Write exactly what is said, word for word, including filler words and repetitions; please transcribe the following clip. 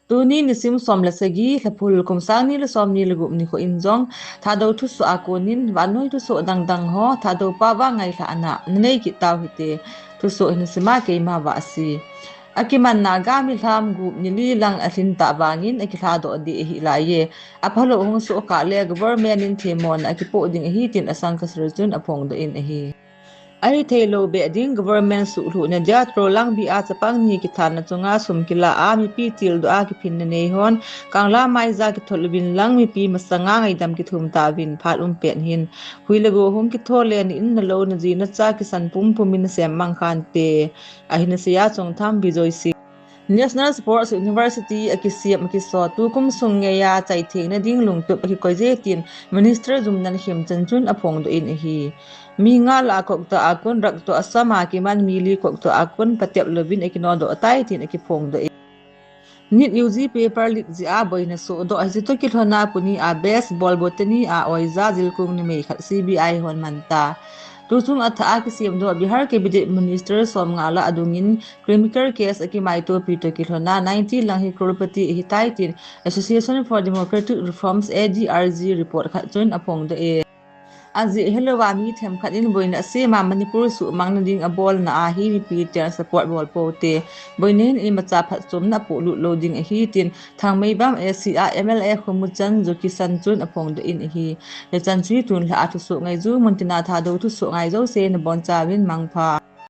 Tuni nisim som le sagi, Lhaphul kum sang ni le som ni le gup nikho in jong Thadou thusoh a konin vannoi thusoh dangdang ho Thadou pao a ngailhahna nanei kit tau hite. Thusoh hin sima keima Vahsi. Akimanna gam milham gup ni li lang alhin tah vangin akilhadoh ding ahi laiye. Aphalou hung soh kah le government in themmona akipoh ding ahi tin asangkasar chun aphongdoh in ahi. Ahitheilou beh ding government suhlhuhna dia Trolangbi a chapang ni kithanna chunga sum kila a mipi tildoh a kiphinna nei hon Kangla maija kithol uvin lang mipi masanga ngaidam kithum tauvin phat um pet hin. Hui le go hung kitho le ni in nalou naji nacha kisan pumpum in nasem mang khante. Ahin aseiya Chongtham Bijoy Singh. National Sports University akisem akiso tukum sung ngeiya chaithengna ding lungtup akikoije tin Minister Jumnal Khemchand chun aphongdoh in ahi. Mi nga lah a koktoh a kon raktoh asam a kiman mi li koktoh a kon patep louvin akinodoh tai tin akiphongdoh in. NEET U G paper leak jeh a boina sohdoh hiche toh kilhona puni a baseball botany a oija jilkung numei khat C B I hon man ta. Tuchung athah a kisemdoh Bihar Cabinet Minister somnga lah adungin criminal case akimaitopi toh kilhona ninety lang hi crorepati ahitai tin Association for Democratic Reforms, A D R G, report khat chun aphongdoh e. Ajeh hilouva mi themkhat in boina asem a Manipur suhmangna ding abolna a hi mipi ten support bol poute. Boina hin imacha phatchomna apohlut lou ding ahi tin Thangmeibam A C R M L A Khumuchan Joykisan chun aphongdoh in ahi. Hichan chu hi tunlhah a thusoh ngaiju mun tina Thadou thusoh ngai jouse nabonchauvin mangpha.